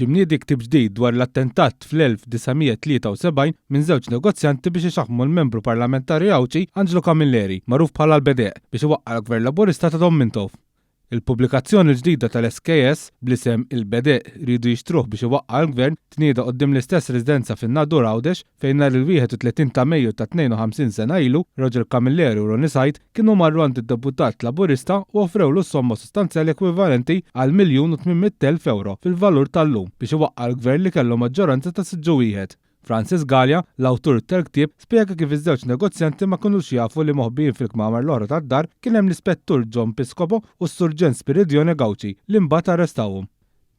Ġie mniedi ktieb ġdid dwar l-attentat fl-1973 minn żewġ negozjanti biex ixaħħmu l-Membru Parlamentari Għawdxi Angelo Camilleri, magħruf bħala l-Bedeq, biex iwaqqa' l-Gvern Laburista ta' Dom Mintoff. Il-pubblikazzjoni l-ġdida tal-SKS, bl-isem Il-Bedeq riedu jixtruh biex iwaqqa' l-Gvern, tnieda quddiem l-istess residenza fin-Nadur Għawdex fejn nhar il-31 ta' Mejju ta' 52 sena ilu, Roger Camilleri u Ronnie Said kienu marru għand id-deputat Laburista u offrewlu somma sostanzjali ekwivalenti għal 1,800,000 ewro fil-valur tal-lum biex iwaqqa' l-Gvern li kellu maġġoranza ta' siġġu wieħed. Francis Galea, l-awtur tal-ktieb, spjega kif iż-żewġ negozjanti ma kinux jafu li moħbijin fil-kmamar l-oħra tad-dar kien hemm l-Ispettur John Piscopo u s-Surġent Spiridione Gauci li mbagħad arrestawhom.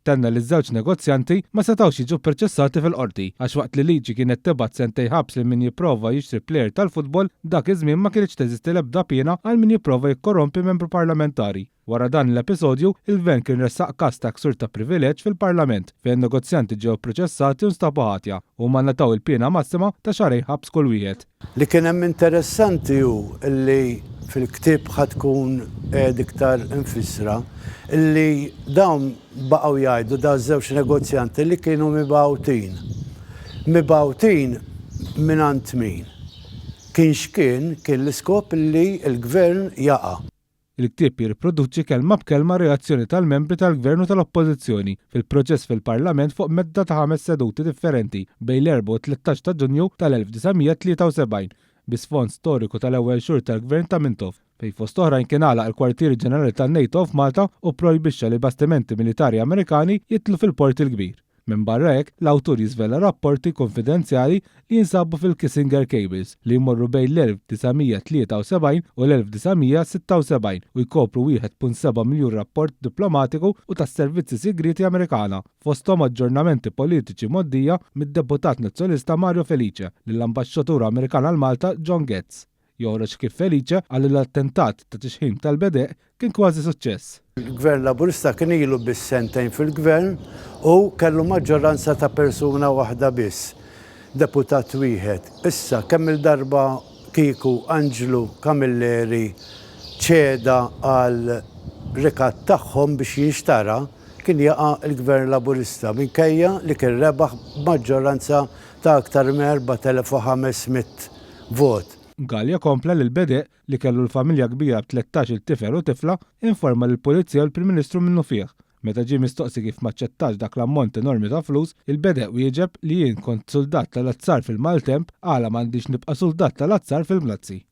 Tenna li ż-żewġ negozjanti ma setgħux jiġu pproċessati fil-Qorti għax waqt li liġi kienet tibgħat sentejn ħabs lil min jipprova jixtri plejer tal-futbol, dak iż-żmien ma kinitx teżisti l-ebda piena għal min jipprova jikkorrompi membru parlamentari. Wara dan l-episodju, il-Gvern kien ressaq każ ta' ksur ta' privileġġ fil-Parlament, fejn negozjanti ġew ipproċessati u nstabu ħatja. Huma ngħataw il-piena massima ta' xahrejn ħabs kull wieħed. Li kien hemm interessanti hu li fil-ktieb ħa tkun qiegħed iktar imfissra li dawn baqgħu jgħidu da żewġ negozjanti li kienu mibgħutin. Mibgħutin mingħand min? Kien x'kien, kien l-iskop li l-gvern jaqa'. Il-ktieb jirriproduċi kelma b'kelma r-reazzjoni tal-membri tal-Gvern u tal-Oppożizzjoni fil-proċess fil-Parlament fuq medda ta' ħames seduti differenti bejn l-erbgħa u t-tlettax ta' Ġunju tal-1973 bi sfond storiku tal-ewwel xhur tal-Gvern ta' Mintoff fejn fost oħrajn kien għalaq il-kwartieri ġenerali tan-NATO f'Malta u pprojbixxa li bastimenti militari Amerikani jidħlu fil-Port il-Kbir. Minbarra hekk, l-awtur jiżvela rapporti kunfidenzjali li jinsabu fil-Kissinger Cables li jmorru bejn l-1973 u l-1976 u jkopru 1.7 miljun rapport diplomatiku u tas-servizzi sigrieti Amerikana, fosthom aġġornamenti politiċi mgħoddija mid-Deputat Nazzjonalista Mario Felice lill-Ambaxxatur Amerikan għal Malta John Getz. Joħroġ kif Felice qal li l-attentat ta' tixħim tal-Bedeq kien kważi suċċess. Il-Gvern Laburista kien ilu biss sentejn fil-Gvern u kellu maġġoranza ta' persuna waħda biss, deputat wieħed. Issa, kemm-il darba kieku Anġlu Camilleri ċeda għal rikatt tagħhom biex jinxtara, kien jaqa' l-Gvern Laburista minkejja li kien rebaħ b'maġġoranza ta' aktar minn 4,500 vot. Galea kompla li l-Bedeq, li kellu l-familja kbira b'tlettax-il tifel u tifla, informa lill-Pulizija u l-Prim Ministru minnufih. Meta ġie mistoqsi kif m'aċċettax dak l-ammont enormi ta' flus, il-Bedeq wieġeb li jien kont suldat tal-azzar fil-maltemp, għala m'għandix nibqa' suldat tal-azzar fil-bnazzi.